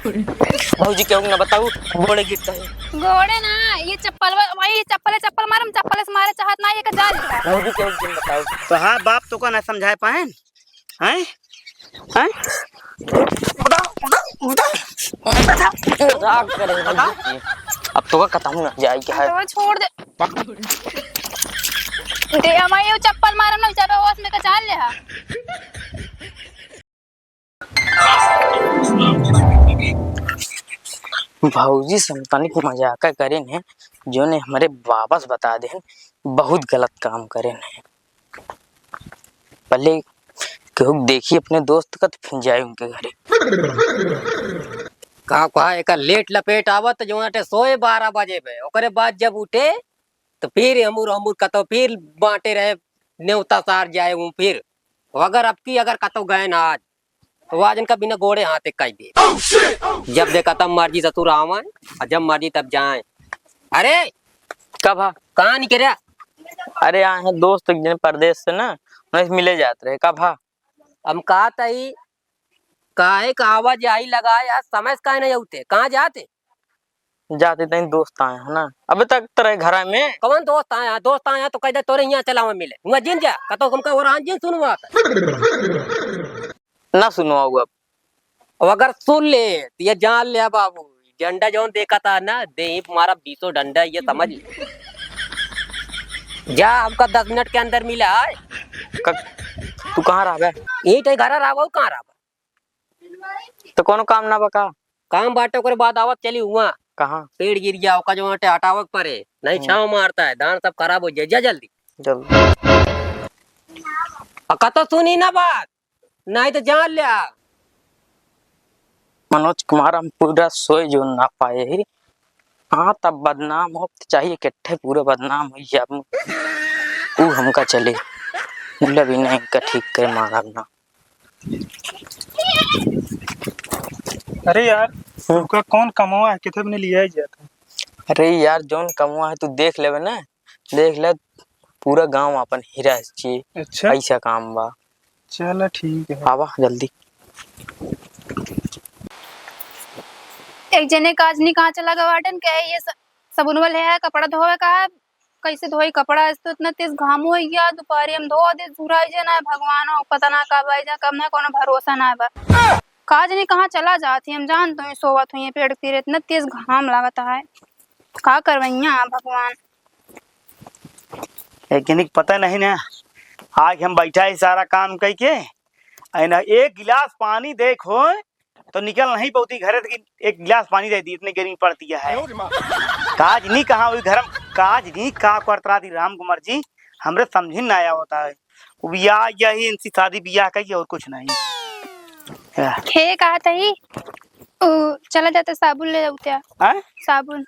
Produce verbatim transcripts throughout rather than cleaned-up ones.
भौजी केहू के ना बताऊ, गोड़े गिरत है। गोड़े ना, ये चप्पल, वही चप्पले चप्पल मारम, चप्पले से मारे चाहत ना, ये का जान। भौजी केहू के ना बताऊ। तो हाँ बाप, तोका ना समझाए पाएन? हैं? हैं? बताओ, बताओ, बताओ। मजाक करे हैं भौजी। अब तोका खत्म ना जाए क्या है? तो छोड़ दे। दे, हम ये चप्पल मारम ना, चाहे होश में का जान ले हा। भौजी से हम तनिक मजाक करेन है, जोने हमरे वापस बता देन, बहुत गलत काम करेन है। पहले केहू देखी अपने दोस्त का, तो फिर जाए उनके घरे। का कहा, एका लेट लपेट आवत, जो अटे सोए बारह बजे पे, ओकरे बाद जब उठे, तो फिर हमूर, हमूर कतो फिर बांटे रहे, नेवता सार जाए हूँ फिर। अगर अब की अगर कतो गए ना आज, तो आज इनका बिना गोड़े हाथे काई दे। जब देखा तब मर्जी ससुर आवे, और जब मर्जी तब जाए। अरे, कब हा? कहाँ निकले? अरे, आए हैं दोस्त एक दिन परदेश से ना, उन्हें मिले जात रहे। कब हा? हम कहा तई, काहे का आवाजाही लगाए, आज समय से काहे नहीं आउते? कहाँ जाते? जाते तई दोस्त आए हैं ना, अबे तक तो रहे घर में। कौन दोस्त आया? दोस्त आया तो कह दे तोरे यहाँ चलावा मिले, हुआ जिन जा, कतो हमका और आन जिन सुनवा। ना सुनवाऊ अब। अब अगर सुन ले, तो ये जान ले बाबू, डंडा जौन देखा था ना, दे ही मारा बीसों डंडा, ये समझ ले। जा, हमका दस मिनट के अंदर मिला है। क-, तू कहाँ रहबे? यही तो घर रहबा, कहाँ रहबा? तो कोनो काम ना बा का? काम बाटे, ओकरे बाद आवत चली हुआ। कहाँ? पेड़ गिर गया, ओका जो बाटे हटावक परे, नहीं हम्म। छाँव मारता है, धान सब खराब हो जाए। जा जल्दी। जल्दी। आ, कतो सुनी ना बात। नहीं तो जान ल्या। मनोज कुमार, हम पूरा सोए जो ना पाए ही। हाँ, तब बदनाम हो तो चाहिए, किट्ठे पूरे बदनाम हो जाब। ऊ हमका चले, मुल्ला भी नहीं इनका ठीक करे मारब ना। अरे यार, हम्म। तुका कौन कमवा है, किथे भी नहीं लिया ही जाता। अरे यार, जौन कमवा है तू देख लेबे ना, देख ले, पूरा गांव आपन हीरा ची। अच्छा। ऐसा काम बा। चला ठीक है। आवा जल्दी। एक जने का आज नहीं कहाँ चला गवा बाटन, कहे ये स-, सबुन वाले है, कपड़ा धोवे का है, कैसे धोई कपड़ा? आज तो इतना तेज घाम हो गया, दोपहरी हम धो दे, झुराई जे ना है, भगवान हो, पता ना कब आई जा, कब ना, कोनो भरोसा ना बा। का जानी कहाँ चला जात ही, हम जानत हुई सोवत हुई पेड़ के तीरे, इतना तेज घाम लागत है, का करवैया भगवान। लेकिन एक पता नहीं ना, आज हम बैठा ही सारा काम कई के, ऐ ना एक गिलास पानी देख हो तो निकल नहीं पौती घरे से कि एक गिलास पानी दे दी, इतनी गर्मी पड़ती है। काज नहीं कहाँ हुई घर में, काज नहीं का करत रहा थी राम कुमार जी, हमरे समझिन ना आया होता है। वो या यही इनसी शादी ब्याह का ही और कुछ नहीं। आह। खे कहा था ही, ओ, चला जाता साबुन ले जाऊ त्या। हैं? साबुन।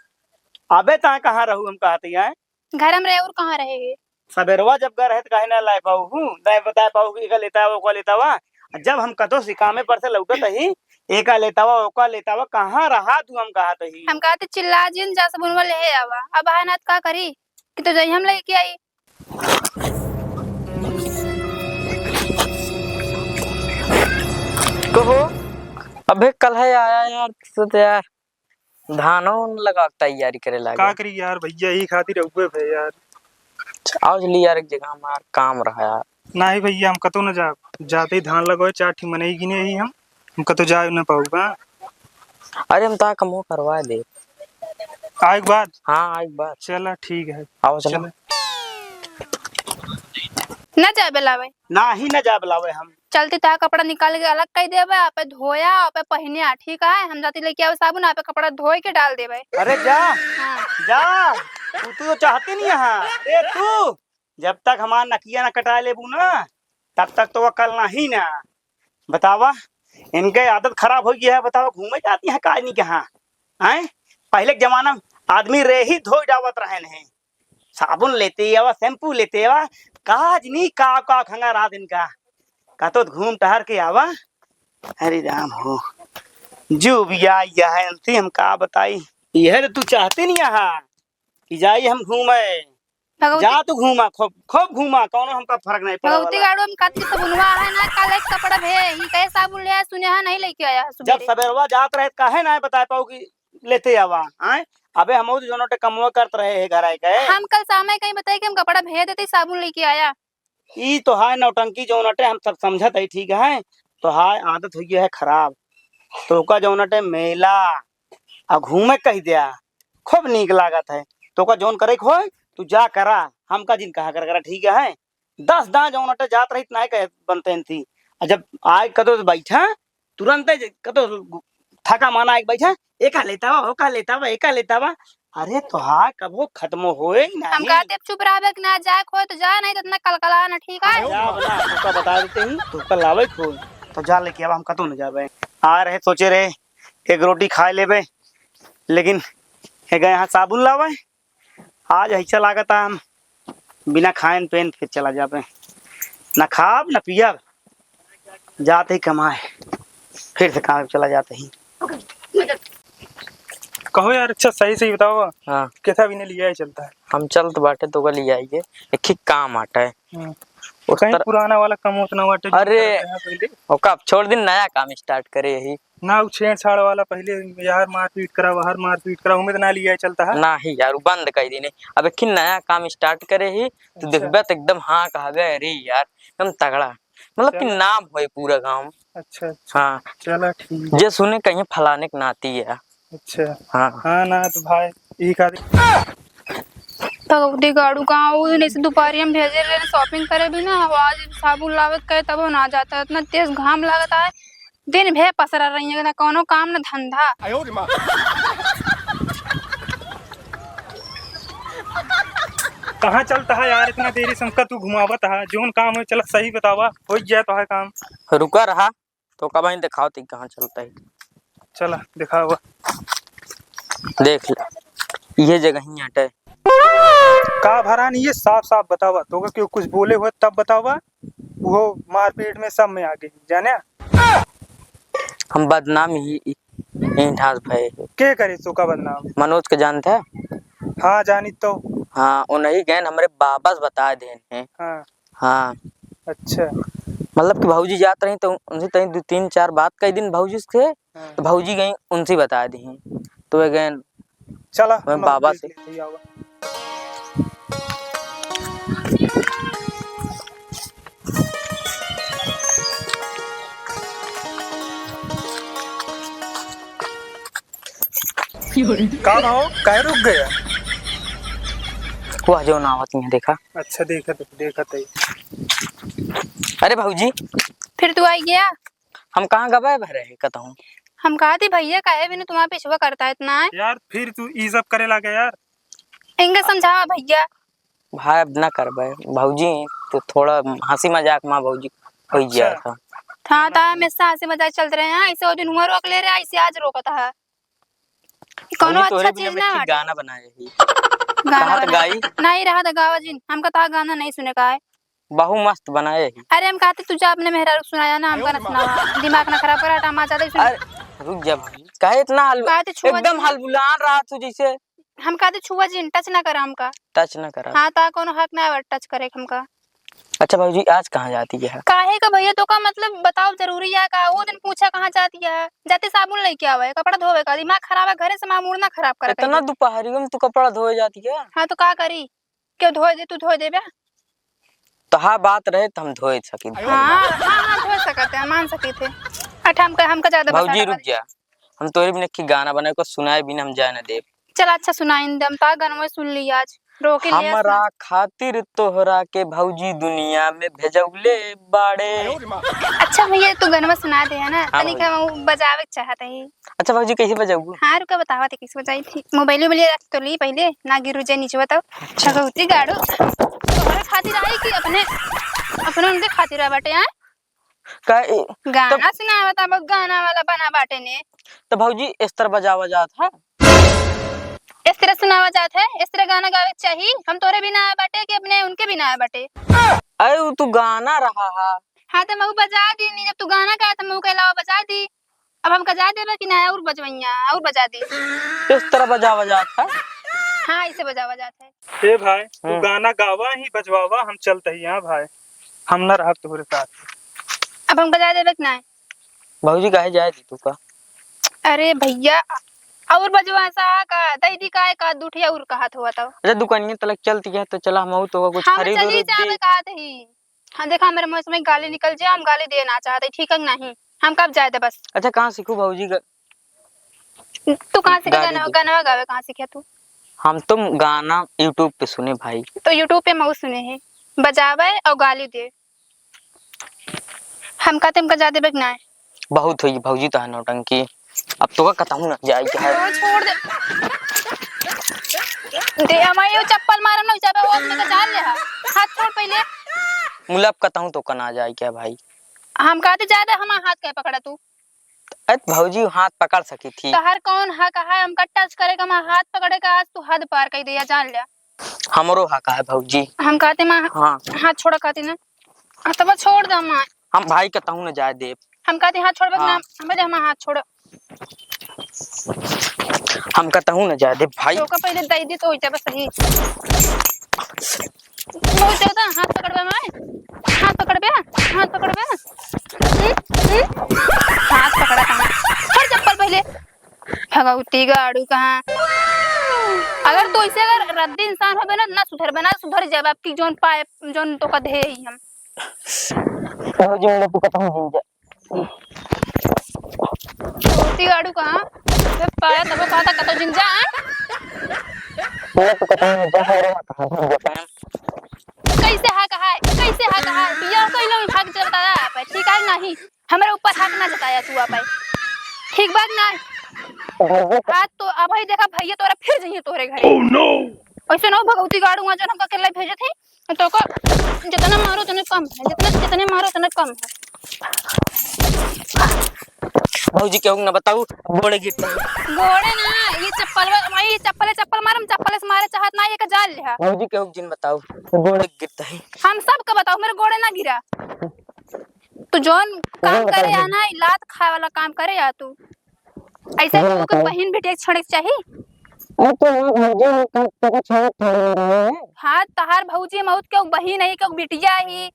अबे ता कहाँ रहू हम कहते हैं? घर में रहे और कहाँ रहे? सबेरवा जब घर है तो काहे ना लाए पाऊ हूँ, नहीं बताए पाऊ कि एका लेता हुआ, ओका लेता हुआ। जब हम कतो से कामे पर से लौटत ही, एका लेता हुआ, ओका लेता हुआ, कहाँ रहा तू हम कहत ही? हम कहते चिल्ला जिन जा सबुनवा ले आवा। अब है ना तो का करी कि तो जाई हम लेके आई। कहो, अबे कल है आया यार, तो यार धानो लगा के तैयारी करे लागे। का करी यार भैया, यही खातिर अउबे भे यार। आओ चली यार, एक जगह हमार काम रहा यार। नहीं भैया, हम कतो न जा, जाते ही धान लगावे, चार ठी मनई गिने ही हम, हम कतो जा न पाऊबा। अरे हम ता कमो करवा दे। आए के बाद? हाँ, आए के बाद। चला ठीक है। आओ चला। चला। ना जाए बुलावे। ना ही ना जाए बुलावे हम। चलती तो कपड़ा निकाल के अलग कर देबे, आपे धोया, आपे पहिने आ, ठीक है? हम जाती लेके आवे साबुन, आपे कपड़ा धोए के डाल देबे। अरे जा, हाँ। जा, तू तो चाहती नहीं है। अरे तू, जब तक हमार नकिया ना कटा लेबू ना, तब तक तो वो कल नहीं ना। बतावा, इनके आदत खराब हो गया है, बतावा, घूमे जाती है काज नहीं कहाँ, हैं? पहले के जमाना में आदमी रे ही धोए डावत रहे नहीं। साबुन लेते आवा, शैम्पू लेते आवा, काज नहीं का, का खंगा रात इनका, का तो घूम टहर के आवा। अरे राम हो, जो भी आई है इनसे हम का बताई, यह तो तू चाहते नहीं यहाँ कि जाई हम घूमे, भगवती जा तू घूमा, खूब, खूब घूमा, कौनो हमका फर्क नहीं पड़े भगवती वाला। गाड़ू में कति सबुनवा है ना, कल एक कपड़ा भे, ई कहे साबुन ले आया, सुने है नहीं लेके आया है जब सुबेरे। सबेरवा जात रहे, काहे ना बताए पाऊ कि लेते आवा, आए? अबे हमहू तो जोनोटे कमवा करत रहे है घर आए के। हम कल शाम में कहीं बताए कि हम कपड़ा भे देते, साबुन लेके आया। ई तो है नौटंकी जौन अटे, हम सब समझत है, ठीक है, तो है आदत हुई है खराब। तोका जौन अटे मेला आ घूमे कह दिया, खूब नीक लागत है। तोका जौन करे के होय, तू जा करा, हमका जिन कहा कर करा, ठीक है। दस दां जौन अटे जात रही, नाय कहे बनते हैं थी। आ जब आए कतो से बैठा, तुरंते जे कतो थका माना आए के बैठा, एका लेता बा, ओका लेता बा, एका लेता बा। अरे तोहार कबो खत्म होए ही हम नहीं। कहते अब चुप रहबे कि ना, जाए खोए तो जाए, नहीं तो इतना कलकला ना, ठीक है? जा बना, तोका बता देते ही, तोका लावे खोए, तो जा लेके अब हम कतो न जाबे। आ रहे सोचे रहे एक रोटी खाए लेबे, लेकिन ये गए यहाँ साबुन लावे। आज ऐसा लागत है हम बिना खाएन पेन फिर चला जाबे, ना खाब ना पियब, जाते ही कमाए, फिर से काम चला जाते ही। कहो यार, अच्छा सही सही बताओ, हाँ। कैसा भी नहीं लिया है चलता है? हम चलत बाटे तो का लिया आइए, एक ही काम आटा है। हाँ। उस कहीं तर- पुराना वाला कम उतना वाटे जो अरे, करते हैं पहले। ओका अब छोड़ दिन, नया काम start करे यही। ना, उ छेड़छाड़ वाला पहले यार मारपीट करा, बाहर मारपीट करा, उमें तो ना लिया चलता है। नाही यार, उ बंद कर दीने। अब एक ही नया काम start करे ही, तो अच्छा। देखबे तो एकदम हाँ कहबे, अरे यार, एकदम तगड़ा। मतलब कि चलो। नाम होए पूरा गाँव। अच्छा, अच्छा। हाँ। चलो ठीक है। जे सुने कहीं फलाने के नाती है। अच्छा। हाँ। हाँ ना, तो भाई, ई का भगवती गाड़ू कहाँ, वो दिन ऐसे दोपहरिया में भेजे रहे shopping करे भी ना, वो आज साबुन लावत कहे तब ना जाता, इतना तेज घाम लागत है, दिन भे पसरा रही है, ना कौनो काम ना धंधा। कहाँ चलता है यार, इतना देरी से हमका तू घुमावत है, जोन काम है चला सही बतावा, हो गया तो है काम। रुका रहा, तो कब ही दिखाओ ती कहाँ चलता है। चला दिखावा। देख ले, ये जगह ही आटे। का भरान, ये साफ साफ बतावा, तो क्यों कुछ बोले हुए तब बतावा, वो मारपीट में सब में आगे जाने। हम बदनाम ही, ही ठास भए। के करे तो का बदनाम? मनोज के जानते हैं? हाँ, जानी तो। हाँ, उन्हीं गए हमरे बाबस बता देन हैं। हाँ। हाँ। अच्छा। मतलब कि भौजी जात रही तो उनसे तनी दो तीन चार बात कही दिन भौजी से, हाँ। तो भौजी गई उनसे बता दी। तो वे गए चला, मैं हम बाबा देख से लेते ही आवा। का भाव? काहे रुक गया? वह जो ना आवत नहीं देखा। अच्छा, देखत, देखत है। अरे भौजी। फिर तू आई गया? हम कहाँ गवाए भरे हैं कतहूँ? हम कहा थी भैया काहे बिनु तुम्हारा पिछुआ करता है इतना है? यार, फिर तू ई सब करे लागे यार। इनके समझावा भैया। भाई, अब ना करबे। भौजी, तो थोड़ा हँसी मजाक मा भौजी होइ अच्छा। गया था। हाँ, तो हमेशा हँसी मजाक चलत रहे हैं। ऐसे वो दिन हुआ रोक ले रहे, ऐसे आज रोकत है। कौनो भौजी, अच्छा तोहरे बिना चीज ना मिठी बाटे। गाना बनाए ही। गाना कहाँ तो बनाए। गाई? नहीं रहा तो गावा जिन, हमका तो गाना नहीं सुने का है। बहु मस्त बनाए ही। अरे हम कहते तू जा अपने मेहरारू सुनाया ना, हमका ना सुनावा। दिमाग ना खराब करा, हम आ जाते सुन। अरे रुक जा भाई, काहे इतना हल-, कहते छुआ एकदम जिन। हलबुलान रहा तू जैसे। हम कहते छुआ जिन, touch ना करा हमका। Touch ना करा। हाँ, ता कौनो हक ना है touch करे हमका। अच्छा भौजी, आज कहाँ जाती है? काहे का भैया, तो का मतलब बताओ, जरूरी है का? वो दिन पूछा कहाँ जाती है, जाते साबुन लेके आवे, कपड़ा धोवे का, दिमाग खराब है, घरे से माँ मूड ना खराब करा इतना कहीं। दोपहरियों में तू कपड़ा धोए जाती है? हाँ, तो का करी, क्यों धोए दे, तू धोए देबे? तो हाँ, बात रहे तो हम धोए सकी। हाँ, हाँ, हाँ, धोए सकते हैं, मान सकी थे। अच्छा, हमका, हमका ज्यादा भौजी बता रुक दे। जा, हम तोरे बिना एक गाना बनाए को सुनाए बिना हम जाए ना देब। चल अच्छा सुनाइन दे, हम तो गनवा सुन ली आज, रोके ले हमरा खातिर तोहरा के भौजी दुनिया में भेजौले बाड़े। अच्छा भैया तू गनवा सुना दे है ना, हाँ तनिक भौजी। हम बजावे के चाहत ही। अच्छा भौजी कैसे बजाऊ? हाँ रुका बतावा थे कैसे बजाई थी, मोबाइल में रख तो ली पहले ना गिरू जे नीचे बताओ। अच्छा। भगवती गाड़ू तोहरे खातिर आई कि अपने, अपने उनके खातिर आ बाटे हैं? का ए, गाना तब सुनावत, अब गाना वाला बना बाटे ने। तो भौजी, इस तरह बजावा जात है? इस तरह सुनावा जात है? इस तरह गाना गावे के चाही? हम तोरे बिना आए बाटे कि अपने उनके बिना आए बाटे? अरे, वो तू गाना रहा है। हाँ, तो महू बजा दी नी, जब तू गाना गाए, तो महू के अलावा बजा दी। अब हम बजा देबे कि ना, और बजवैया, और बजा दी। इस तरह बजावा जात है? हाँ, इसे बजावा जात है। ए भाई, तू हम्म। गाना गावा ही बजवावा, हम चलत ही, हाँ भाई, हम ना रहब तोहरे साथ। अब हमका जाए देबे कि नाहीं? भौजी, काहे जाए दी तू का? अरे भैया, और बजवा सा का, दई दी का, का दू ठिया और कहत हुआ तब। अच्छा, दुकानिया तलक चलती है तो चला, हम तो कुछ हम खरीद चली उरीद जाबे दी। कहत ही। हाँ, देखा, हमरे मुँह से गाली निकल जाए, हम गाली दे ना चाहते, ठीक है कि नाहीं? हम कब जाए दे बस। अच्छा, कहाँ सीखू भौजी ग-, तू कहाँ सीखे गाली गाना, दे। गाना गावे कहाँ सीखे तू? हम तो गाना YouTube पे सुने भाई। तो YouTube पे मऊ सुने हैं, बजावे और गाली दे। हम कहते हमका जाए देबे कि नाहीं? बहुत होई भौजी तोहार नौटंकी। अब तोका कतहूँ ना जाए के है। ओ, छोड़ दे। दे, हमारे यो चप्पल मारम ना, जाबे वो अपने का जान ले हा। हाथ छोड़ पहिले। मुला अब कतहूँ तोका ना जाए के है भाई। हम कहते जाए दे, हमार हाथ काहे पकड़ा तू? अरे भौजी हाथ पकड़ सकी थी। तोहार कौन हक है हमका touch करे का, हमार हाथ पकड़े का? आज तू हद पार कर दिया, जान ले। हमरो हक है भौजी। हम कहते माँ, हाँ। हाथ छोड़ा कहती ना। हथवा छोड़ दे माँ। हम भाई कतहूँ न जाए देब। हम कहते हाथ छोड़बे हाँ। ना, हमें दे हमार हाथ छोड़। हम कतहूँ न जाए देब भाई। तोका पहिले दई दी तो होई जाबे सही। बहुत ज्यादा हाथ पकड़बे माँ। हाथ पकड़बे, हाथ पकड़बे। हम्म? हम्म? हाथ पकड़ा कहाँ? छोड़ चप्पल पहिले। भगवती गाड़ू कहाँ। अगर तू ऐसे अगर रद्दी इंसान होबे ना, ना सुधरबे, ना सुधर जाबे। अब की जौन पाए, जौन तोका दे ही हम। ओ जोड़े तू कतहूँ जिन जा। भगवती गाड़ू कहाँ? बे पाया तब कहा था कतहूँ जिन जा, हाँ? ओ तू कतहूँ जिन जा, हमरा कहाँ से बता? कैसे हक है? कैसे हक है? बियाह कइलो हक जताया आप, ठीक है नाहीं? हमरे ऊपर हक ना जताया तू आप। ठीक बात ना। आज तो अबही देखा भैया तोरा फिर जइहे तोरे घरे। Oh no! ऐसे ना हो भगवती गाड़ू हुआ जौन हमका अकेला भेजत है। तो को जितना मारो उतना कम है, जितना, जितने मारो उतना कम है। भौजी केहू के ना बताऊ, गोड़े गिरता है। गोड़े ना, ये चप्पल, भाई ये चप्पले चप्पल मारम, चप्पले से मारे चाहत ना, ये का जान लिहा। भौजी केहू के जिन बताऊ, गोड़े गिरता है। हम सबका बताऊ, मेरे गोड़े ना गिरा। तू जौन काम करे या ना, ई लात खाए वाला काम करे या तू। ऐसे केहू के बहिन बेटी एक छड़े के चाही। अरे तो ना भौजी, हम का, तो का छड़े थोड़ी ना रहे हैं। हाँ, तहार भौजी मौत के बहिन है, के बिटिया ही।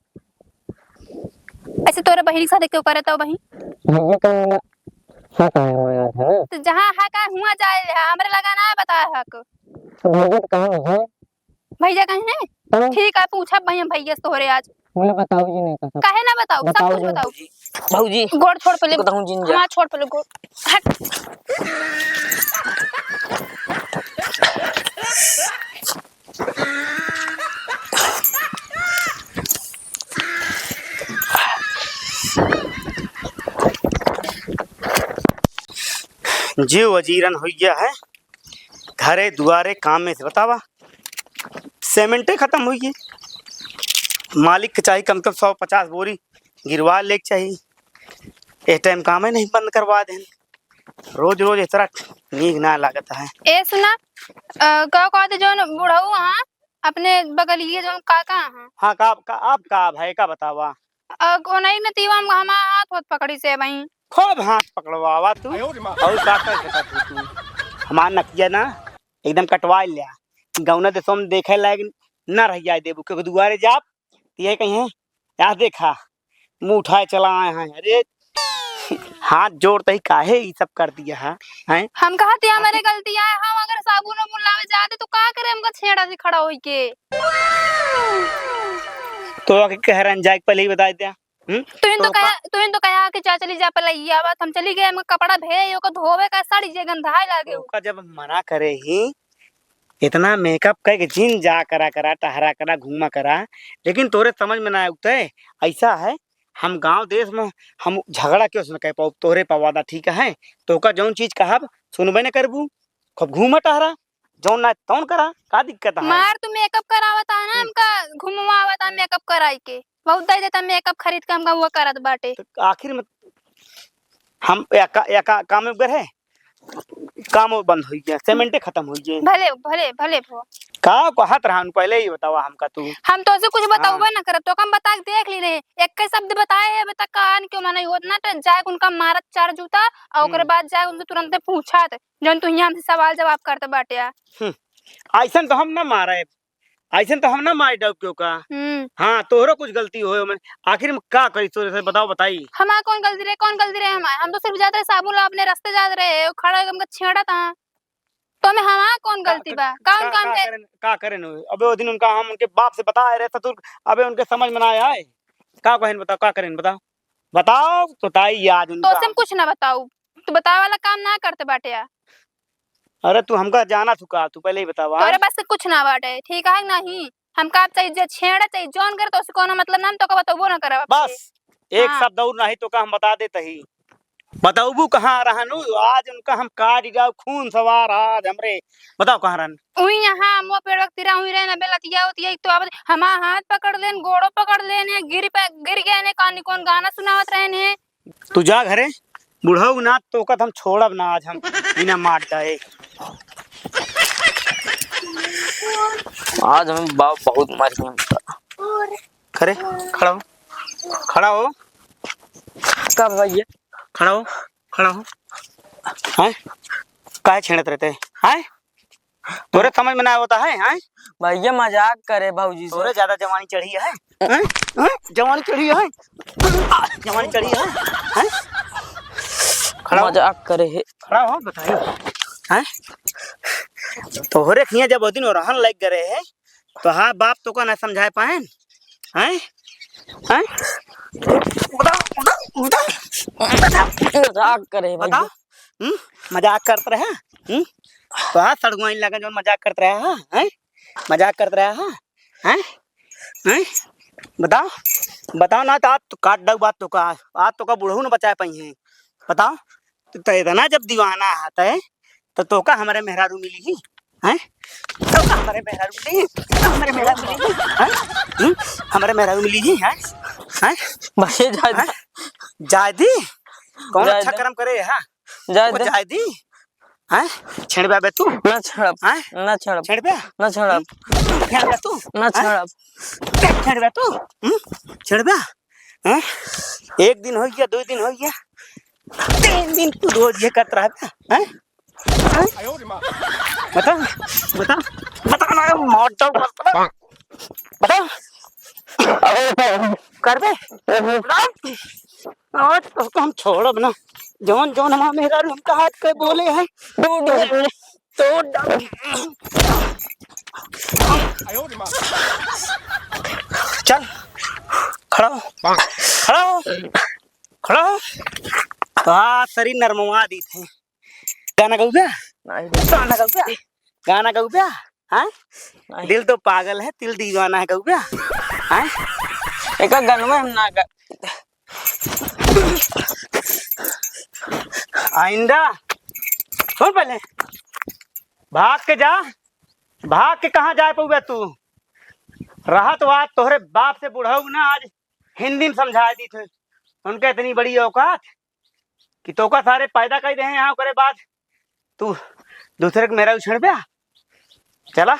ऐसे तोरे बहिन के साथ केहू करे तो बहिन? भौजी का ना, हाँ, कहे हुआ यार, है ना? तो जहाँ हक है, हुआ जाए, हमरे लगा ना बताए हक। तो भौजी तो कहाँ है? भैया कहीं है? हाँ। ठीक है, पूछब भैया, भैया से तोहरे आज। बोले, बताओ जी, नहीं तो सब। काहे ना बताओ, सब बताओ कुछ जी। बताओ। भौजी, भौजी। गोड़ छोड़ पहले। बताऊं जिन जा। हमार छोड़ पहले गोड़। हट। जीव अजीरन होइ गया है, घरे दुआरे काम में से बतावा। सीमेंटे खतम हुई है। मालिक के चाही कम से कम सौ पचास बोरी गिरवा लेके चाही। ए टाइम कामे नहीं बंद करवा देन। रोज रोज इस तरह नीक ना लागत है। ए सुना, अ, का कहते जौन बुढ़ऊ हाँ, अपने बगलिए जौन काका हाँ। हाँ, का, का, आप का भाई का बतावा? अ, कोनई नतीवा में हमार हाथ होत पकड़ी से भाई। खूब हाथ पकड़वावा तू। और का कर सकत हो तू? हमार नकिया ना एकदम कटवा लिया। गौना देशों में देखे लायक न रह जाए देबू, क्योंकि दुआरे जाब, तो ये कहीं है, "या देखा, मुंह उठाए चला आए हैं।" अरे, हाथ जोड़ते ही काहे ई सब कर दिया है, हैं? हम कहा थे, "हमारे गलती है, हम अगर साबुन उबुन लावे जाते, तो का करे हमका छेड़ा से खड़ा होई के?" तो आके कह रहे हैं, जाए के पहले ही बता दिया। हम्म? तुहिन तो तो का कहा, तुहिन तो कहा कि जा चली जा पलैया बात, हम चली गए, हमका कपड़ा भे, ओको धोवे का, साड़ी जे गंधाए लागे। ओका जब मना करे ही, इतना मेकअप कह के जिन जा करा, करा, टहरा करा, घूमा करा, लेकिन तोरे समझ में ना आए उठे। ऐसा है, हम गांव देश में हम झगड़ा क्यों से न कह पाओ, तोरे पवादा ठीक है, तो ओका जौन चीज कहब, सुनबे न करबू, खूब घूमा टहरा, जौन ना तौन करा, का दिक्कत है? मार तू मेकअप करावता है ना, हम्म। हमका घुमवावता मेकअप कराई के, बहुत दे देता मेकअप खरीद के, हमका वो करत बाटे। तो आखिर में हम या का, या का, काम में गए है, काम वो बंद हो गया, सीमेंटे खतम हो गए। भले, भले, भले भो। का कहत रहा पहले ही बतावा हमका तू। हम तो से कुछ बतावे हाँ। ना करब, तो हम बता के देख ली रहे। एक के शब्द बताए है, बता कान क्यों मना होत ना, तो जाए उनका मारत चार जूता, और ओकरे हम्म। बाद जाए उनसे तुरंत पूछत, जौन तू यहाँ हमसे सवाल जवाब करत बाटे आ। हम्म, ऐसन तो हम ना मारे, अइसन तो हम ना मार डाउब केहू का। हम्म। हाँ, तोहरो कुछ गलती होय ओमे। आखिर में का करी तोरे से, बताओ, बताई। हमार कौन गलती रहे, कौन गलती रहे हमार? हम तो सिर्फ जात रहे साबुन ला अपने रास्ते जात रहे, खड़ा होके हमका छेड़ा था। तो में हमार कौन का, गलती का, बा? कौन का, काम का है? करेन, का करेन हो? अबे वो दिन उनका हम उनके बाप से बताए रहे ससुर, अबे उनके समझ में ना आए। का कहेन बताओ, का करेन बताओ? बताओ, बताई आज उनका। तो से हम कुछ ना बताऊ, तू बतावे वाला काम ना करते बाटे यार। अरे तू हमका जाना तू का, तू पहले ही बतावा। तोरे बस से कुछ ना बाटे, ठीक है कि नहीं? हमका आप चाहे जे छेड़ा चाहे जौन करे तो उससे कोनो मतलब ना, हम तोका बतौबो ना करब आपसे। बस, एक हाँ। शब्द और नहीं तोका हम बता देत ही। बतौबू कहाँ रहनु, आज उनका हम काट जाओ खून सवार आज हमरे। बताओ कहाँ रहन? उही यहाँ अमवा पेड़वा के तिरा उही रहन, अबे लतिया उतिया तो अब हमार हाथ पकड़ लेन, गोड़ो पकड़ लेन है, गिर पे, गिर गए ने, कानी कौन गाना सुनावत रहन है। तू जा घरे, बुढ़ऊ ना तोका त हम छोड़ब ना आज हम, बिना मार डाए। आज हम बाप बहुत मार के हमका। खड़े, खड़ा हो, खड़ा हो। का भैया? खड़ा हो, खड़ा हो। हैं? काहे छेड़त रहते हैं? तोरे समझ में ना होता है, हैं? भैया मजाक करे भौजी से। तोरे ज्यादा जवानी चढ़ी है, हैं? हैं? जवानी चढ़ी है, आ, जवानी चढ़ी है, हैं? खड़ा हो। मजाक करे है। खड़ा हो, बताइए, हैं? तोहरे खिया जब वो दिन ओरहन लग गए है, तो हाँ बाप तोका ना समझाए पाएन, हैं? हैं? बताओ, बताओ, बताओ। मजाक करे है भैया। बताओ। हम्म? मजाक करत रहे, हम्म? तो हाँ सड़गुआइन लगा जौन मजाक करत रहे, हाँ? हैं? मजाक करत रहे, हाँ? हैं? हैं? बताओ, बताओ ना, तो आज तो काट डाउब आज तोका, आज तोका बुढ़ऊ न बचाए पाई हैं। बताओ, तो इतना जब दीवाना है, तो तोका हमरे मेहरारू मिली ही, हैं? तोका हमरे मेहरारू मिली ही, तोका हमरे मेहरारू मिली ही, हैं? हम्म? हमरे मेहरारू मिली ही, हैं? हैं? भैया, जाए दे। हैं? जाए दी? कौन जाए अच्छा दे। कर्म करे, हाँ? जाए वो दे। जाए दी? हैं? छेड़बे बे तू? ना छेड़ब। हैं? ना छेड़ब। छेड़बे? ना छेड़ब। हम्म? छेड़बे तू? ना हैं? छेड़ब। छेड़बे तू? हम्म? छेड़बे? हैं? एक दिन हो गया, दो दिन हो गया, तीन दिन तू रोज ये करत रहबे, हैं? हैं? बता, बता, बता ना, मार डाउब करत बा। बता। करबे? बता। आज तो हम छोड़ब ना। जौन, जौन हमार मेहरारू हमका हाथ के बोले हैं, तोड़ डाल, तोड़ डाल। चल, खड़ा हो, खड़ा हो, खड़ा हो। तो हाँ, शरीर नरमवा दी थे। गाना गउबे? नहीं। गाना गउबे? गाना गउबे? हाँ? नहीं। दिल तो पागल है, दिल दीवाना है गउबे। हाँ? एका गनवा हम ना गा- आइंदा, सुन पहले, भाग के जा, भाग के कहाँ जाए पउबे तू? रहत वात तोहरे बाप से बुढ़ऊ ना, आज हिंदी में समझाए दी थे। उनके इतनी बड़ी औकात कि तोका सारे पैदा कर दे हैं यहाँ, ओकरे बाद तू दूसरे के मेहरारू छेड़बे? चला,